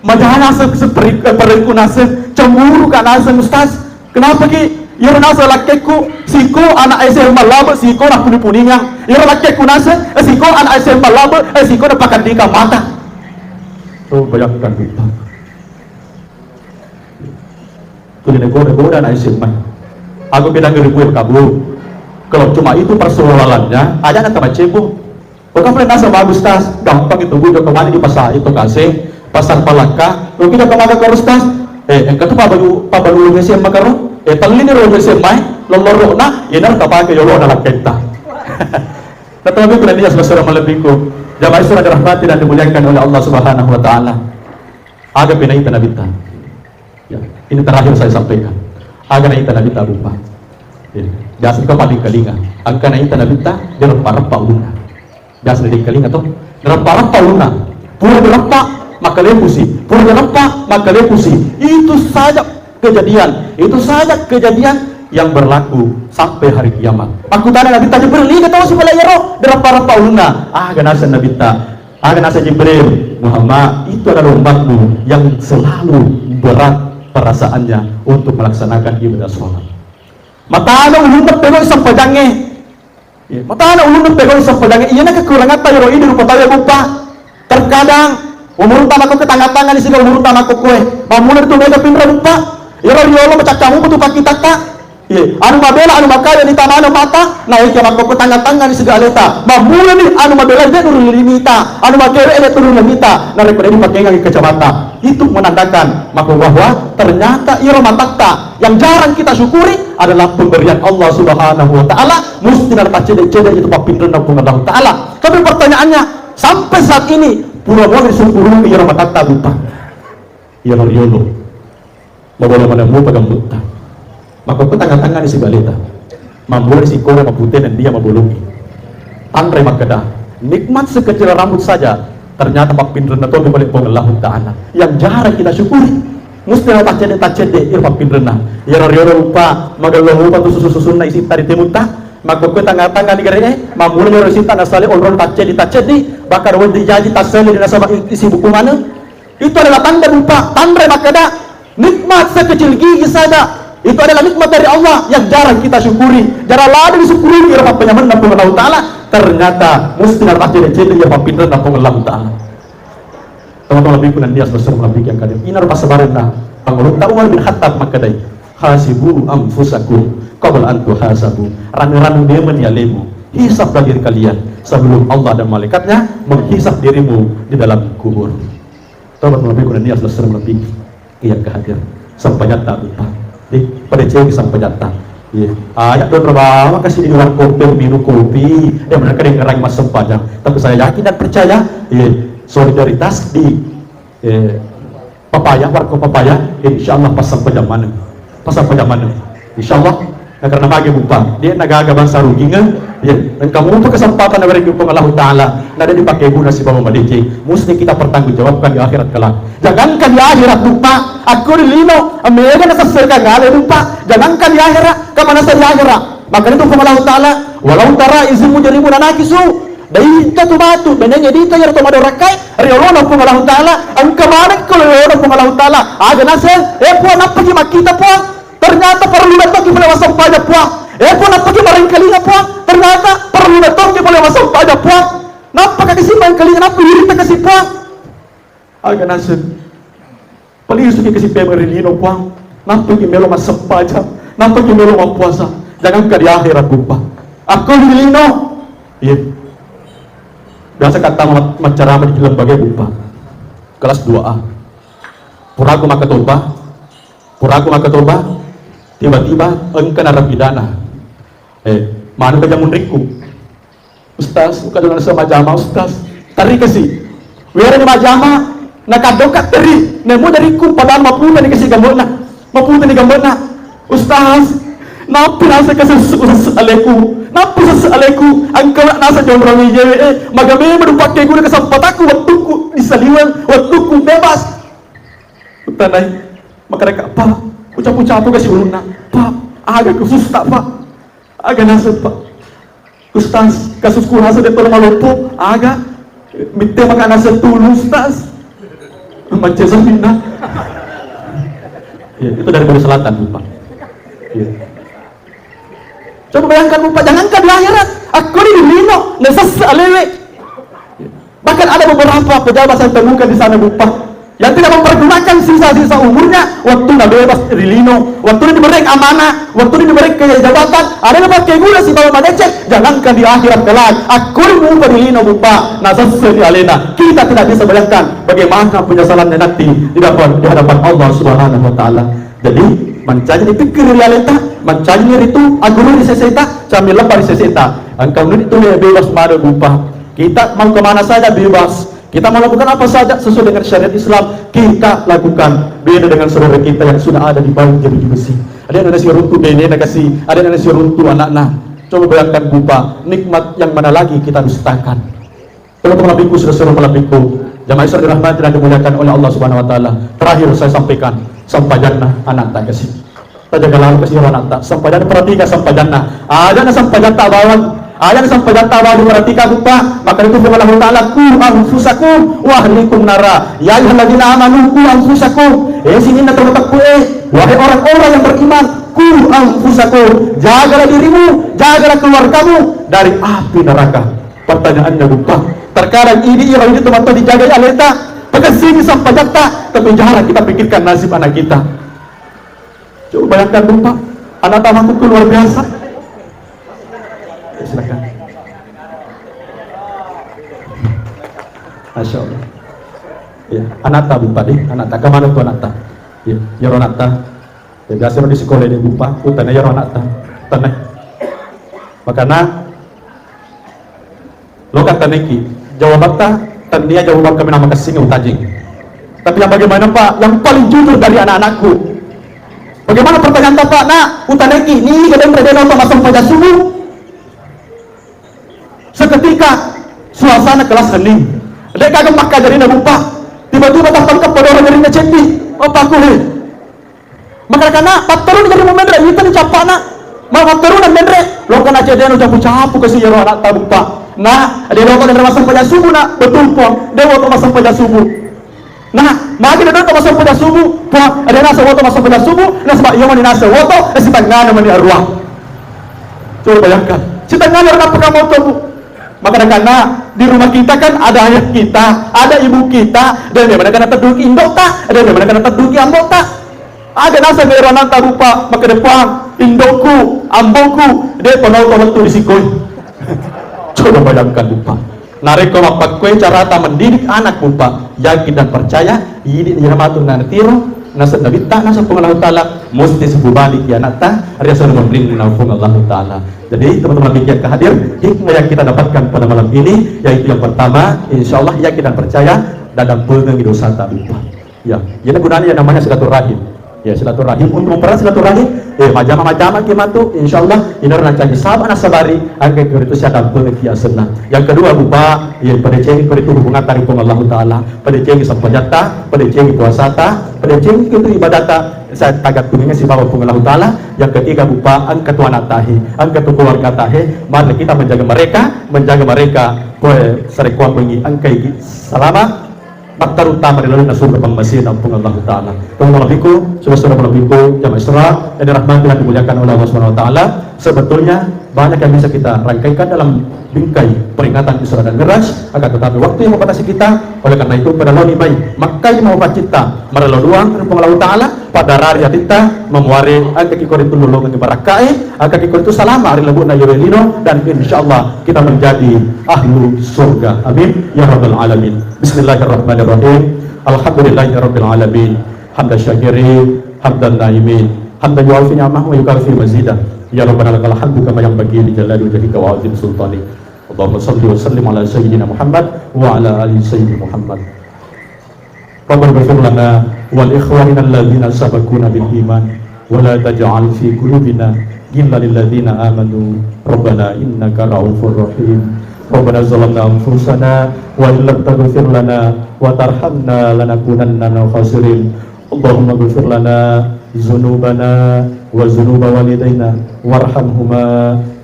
majana naseng seperi-, eh, perengku naseng, cemburu ka naseng, Ustaz. Kenapa ki? Iyaro naseng lakkekku, siko anak S M A labe, siko napuni-puningang. Iyaro lakkekku naseng, eh, siko anak S M A labe, eh, siko napakandika mata. Tuh, bayangkan, Buppa. Tuli nagoda-goda na S M A. Aku bilang ri Puang, kabu, kalau cuma itu persoalannya, aja na tamacebo. Bukan boleh nasa bagus tas, gampang itu, Bu, joko mani di pasar itu kasih, pasar Palakka, lo kita kemana ke Rustas? Eh, engka tu pabalu, pabalu S M A karo, eh, tellini ro S M A, eh, lolorona, ina tapake yolo na lakketta. Nah, tapi itu dia saudara malebbiku. Jamaah Isra dirahmati dan dimuliakan oleh Allah Subhanahu wa Ta'ala. Aga penaita Nabitta. Ya, ini terakhir saya sampaikan. Aga naita Nabitta, Buppa. Ya, biasa engka paling kalinga. Engka naita Nabitta, direppa-reppa ulunna. Biasa dikalinga to, direppa-reppa ulunna. Pura direppa, makkalepusi. Pura direppa, makkalepusi. Itu saja kejadian. Itu saja kejadian yang berlaku sampai hari kiamat. Makkutana Nabitta Jibril, "Iga tau sipale iyaro direppa-reppa ulunna?" Aga naseng Nabitta, aga naseng Jibril, "Muhammad, itu adalah umatmu yang selalu berat perasaannya untuk melaksanakan ibadah sholat." Matana ulunna pegau sempajangnge. Iya, matana ulunna pegau sempajangnge. Iyana kekurangatta iyaro idi rupa tau ya, Buppa. Terkadang umurutta makkokkoe, tangnga-tangngani siga umurutta makkokkoe. Mammula ritu maega pinreng, Buppa. Iyaro riolo macacca mupa tu pakkitatta. Iya, anu mabela, anu makaya ni tamana mata, naekia makkokkoe tangnga-tangngani siga aleta. Mammulani anu mabela de nurun limita, anu makewe de turun limita. Narekko de dipakengangi kacamata. Itu menandakan maka bahwa ternyata iyaro matatta yang jarang kita syukuri adalah pemberian Allah Subhanahu wa Ta'ala. Musti nataccede-cede itu pappinrenna Puang Allah Ta'ala. Tapi pertanyaannya, sampai saat ini pura moni syukuri iyaro matatta, Buppa? Iyaro riolo. Mabola mana mupa gambutta. Makkokkoe tangnga-tangngani sibaleta. Mammula sikora mapute nennia mabolongi. Tanre makkeda, nikmat sekecil rambut saja ternyata pappinrenna to ri bale Puang Allahu Ta'ala yang jarang kita syukuri. Musti nataccede-taccede iyaro pappinrenna. Iyaro riolo rupa magello mupa tu susu-susunna isitta ri temutta. Makkokkoe tangnga-tangngani gere'e, mammula iyaro isitta nasale onrong taccedi-taccedi, bahkan wedding jaji tassele di nasaba isi buku maneng. Itu adalah tanda, Buppa, tanre makkeda, nikmat sekecil gigi saja, itu adalah nikmat dari Allah yang jarang kita syukuri. Jarang lagi disyukuri iyaro pappanyamenna Puang Allahu Ta'ala. Ternyata musti nataccede-cede iyaro pappinrenna Puang Allahu Ta'ala. Teman-teman lebih pun dia selesai lebih yang kadir. Ina rupa sebarenna Pangulutta Umar bin Khattab makkedai, "Hasibu anfusakum qabla an tuhasabu." Rame-rame memang alemu. Hisablah diri kalian sebelum Allah dan malaikatnya menghisab dirimu di dalam kubur. Tobat lebih kurang niat selesai lebih. Iya, kehadir. Sampajatta, Buppa. Di, pada cewek sampajatta. Iya. Aja tuh terbawa kasih di luar kopi, minum kopi. Dia mereka yang ngerang mas sempajang. Tapi saya yakin dan percaya, iya, solidaritas di, eh, papaya, warga papaya, insya Allah pas sempajang mana. Pas sempajang mana. Insya Allah. Nah, karena bagi, Buppa, dia nagaga bangsa rugingan, ya, dan kamu untuk kesempatan dari Puang Allahu Ta'ala, nada dipakai guna si bawa madeceng. Mesti kita pertanggungjawabkan di akhirat kelak. Jangankan di akhirat, Buppa, aku di lino, mega na seserkan ngale, Buppa. Jangankan di akhirat, kemana saya di akhirat? Makanya itu Puang Allahu Ta'ala, "Walau tara izin mujrimuna nakisu." Daitta tu batu, benengnge dita iyaro to madorakkai, riolona Puang Allahu Ta'ala, engka maneng ko riolona Puang Allahu Ta'ala. Aga naseng, eh, Puang, nappaki makkita, Puang? Ternyata perlu bettongki pole massempajang, Puang. Eh, Puang, nappaki marengkalinga, Puang? Ternyata perlu bettongki pole massempajang, Puang. Nappaka kasi marengkalinga, nappa wirita kasi, Puang? Aga naseng. Paling suki kasi pemeng ri lino, Puang. Nappaki melo massempajang, nappaki melo mappuasa. Jangankan di akhirat, Buppa. Aku di lino. Iya. Biasa kata ma-, maccarama di lembaga, Buppa. Kelas dua A. Puraku makkatoba, puraku makkatoba, tiba-tiba engka narapidana. Eh, manu ka jamunrikku. Ustaz, engka dona sama jama, Ustaz. Teri kasi. Wera ni majama, nakadoka teri. Nemu dari ku padahal maputani kasi gambona. Maputani gambona. Ustaz, nappi rasa ka sessu, sessu aleku. Nappi sessu aleku. Engka nasa jonrong iyewe, eh. Maga memang dupakke guna kesempatanku, wettukku di saliweng, wettukku bebas. Utanai, makkadaka, "Pak, ucapu-capu kasi ulunna. Pak, aga khusus tak, Pak? Aga naseng, Pak? Ustaz, kasusku naseng de' tolo maloppo. Aga? Mitte maka naseng tulu, Ustaz." Macca saminna. Ya, itu dari Bali Selatan, Pak. Ya. Coba bayangkan, Buppa, jangankan di akhirat, aku di lino, nasessa alewe. Bahkan ada beberapa pejabat saya temukan di sana, Buppa, yang tidak mempergunakan sisa-sisa umurnya, waktu na bebas di lino, waktu dia diberi amanah, waktu dia diberi jabatan, ada yang pakai gula si bawa manecek, jangankan di akhirat kelak, aku di mupa di lino, Buppa, nasessa di alena. Kita tidak bisa bayangkan bagaimana penyesalannya nanti di hadapan, di hadapan Allah Subhanahu wa Ta'ala. Jadi, mancaji ni pikkiri ri aleta, mancaji ni ritu aguru ri seseta, cami leppa ri seseta. Engka menit itu dia bebas mada, Buppa. Kita mau kemana saja bebas. Kita mau lakukan apa saja sesuai dengan syariat Islam, kita lakukan. Beda dengan saudara kita yang sudah ada di balik jeruji besi. Ada yang nasi runtu benena kasi, ada yang nasi runtu anakna. Coba bayangkan, Buppa, nikmat yang mana lagi kita dustakan? Teman-teman lebihku, saudara-saudara lebihku, Jamaah Isra dirahmati dan dimuliakan oleh Allah Subhanahu wa Ta'ala. Terakhir saya sampaikan, sempajanna anakta kasi. Tajaga lalu kasi anatta. Sempajanna, perhatikan sempajanna. Aja na sempajatta bawang. Aja na sempajatta bawang diperhatikan, Buppa. Maka itu firman Allah Ta'ala, "Ku anfusakum wa ahlikum nara." Ya ayyuhalladzina amanu, ku anfusakum. Eh, sininna tau matekku, eh. Wahai orang-orang yang beriman, ku anfusakum. Jagalah dirimu, jagalah keluargamu dari api neraka. Pertanyaannya, Buppa, terkadang idi iro idi tomatto dijagai aleta, pakessing sempajatta, tapi jarang kita pikirkan nasib anak kita. Coba bayangkan, Buppa, anak tamaku itu luar biasa. Ya, silakan. Masya Allah. Ya, anakta, Buppa, deh, anakta. Kemana tuh anakta? Ya, ya, anakta. Ya, biasa di sekolah ini, Buppa, utana ya, anakta. Tanah. Makana, lo kata neki, jawabatta, tania jawaban kami nama kesing utajing. Tapi yang bagaimana, Pak? Yang paling jujur dari anak-anakku. Bagaimana pertanyaan Bapak, Nak? Utaneki, ni kadang rede nonton masang pajak subuh. Seketika, suasana kelas hening. Dek kagak maka jadi na Buppa. Tiba-tiba tampang ke podoro jadi na cepi. Oh, paku, he. Maka kana patterun jadi mau menre, itu ni capana. Mau patterun dan menre, lo kana cedeno capu-capu ke si yero anak ta, Buppa. Nah, dia lo kana masang pajak subuh, Nak, betul, Pong. Dia lo masang pajak subuh. Nah, magi dia lo masang pajak subuh, Pong. Dia nasa woto masang pajak subuh, nasaba iya mani nasa woto, eh, sitengahna mani arwah. Coba bayangkan, sitengahna arwah apa kamu tuh, Bu? Maka karena di rumah kita kan ada ayah kita, ada ibu kita, dan dia mana kena teduki indok ta, dan dia mana kena teduki ambok ta. Aga naseng ero anakta, Buppa, makkeda, "Puang, indokku, ambokku, de' pa naoto lettu ri sikoi." Coba bayangkan, Buppa. Narekko mappakkoi carata mendidik anak, Buppa, yakin dan percaya, idi' iya matu nanatiro naseng Nabitta, naseng Puang Allahu Ta'ala, musti sipubaliki anakta ri asenna monrinna Puang Allahu Ta'ala. Jadi, teman-teman media yang hadir, hikmah yang kita dapatkan pada malam ini, yaitu yang pertama, insya Allah yakin dan percaya, dadampengengngi dosata, Buppa. Ya, iyana gunana yang namanya silaturahim. Ya, silaturahim, untuk mempererat silaturahim, eh, majama-majama ki matu, insya Allah, inara nancaji saba nasabari, angka koritu siadampengeng ki asenna. Yang kedua, Buppa, ya, padecengi koritu hubungan tari Puang Allahu Ta'ala, padecengi sempajatta, padecengi puasata, padecengi itu ibadata, saya tagattungengngi sibawa Puang Allahu Ta'ala. Yang ketiga, Buppa, angka tu anak tahe, angka tu keluarga tahe, mari kita menjaga mereka, menjaga mereka, kue sarekkuammengngi angka iki salama, Pattarutta ri lalenna surga pammasena Puang Allahu Ta'ala. Teman-teman malebbiku, saudara-saudara malebbiku, jamaah Isra yang dirahmati dan dimuliakan oleh Allah Subhanahu wa Ta'ala, sebetulnya banyak yang bisa kita rangkaikan dalam bingkai peringatan Isra dan Mi'raj, akan tetapi waktu yang membatasi kita, oleh karena itu pada loni mai makkai mau pacitta, marelo doang ri Puang Allahu Ta'ala, pada rari atitta, memuare angka ki koritu lolongengngi barakkae, angka ki koritu salama ri lebuna iyawe lino, dan insya Allah kita menjadi ahlu surga. Amin ya rabbal alamin. Bismillahirrahmanirrahim. Alhamdulillahirabbil alamin. Hamdan syakirin, hamdan naimin, hamdan yuwafi ni'amahu wa yukafi mazidah. Ya Rabbana lakal hamdu kama yanbaghi li jalali wajhika wa azim sultanik. Allahumma salli wa sallim ala sayyidina Muhammad wa ala ali sayyidina Muhammad. Rabbana ighfir lana wa li ikhwanina alladzina sabaquna bil iman. ولا تجعل في قلوبنا غلا للذين آمنوا ربنا إنك رؤوف رحيم. ربنا ظلمنا أنفسنا وإن لم تغفر لنا وترحمنا لنكونن من الخاسرين. اللهم اغفر لنا ذنوبنا وذنوب والدينا وارحمهما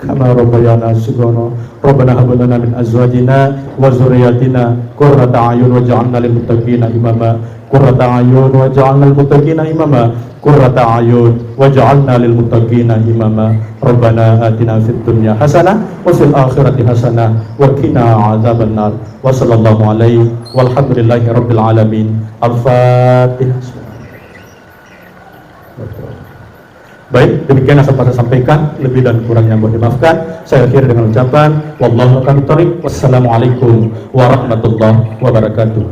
كما ربيانا صغارا. ربنا هب لنا من أزواجنا وذرياتنا قرة أعين واجعلنا للمتقين إماما. قرة أعين واجعلنا للمتقين إماما. قرة أعين واجعلنا للمتقين إماما. ربنا آتنا في الدنيا حسنة وفي الآخرة حسنة وقنا عذاب النار. وصلى الله عليه والحمد لله رب العالمين. الفاتحة. Baik, demikian yang sempat saya sampaikan. Lebih dan kurangnya mohon dimaafkan. Saya akhiri dengan ucapan, wallahu a'lam bishawab. Wassalamualaikum warahmatullahi wabarakatuh.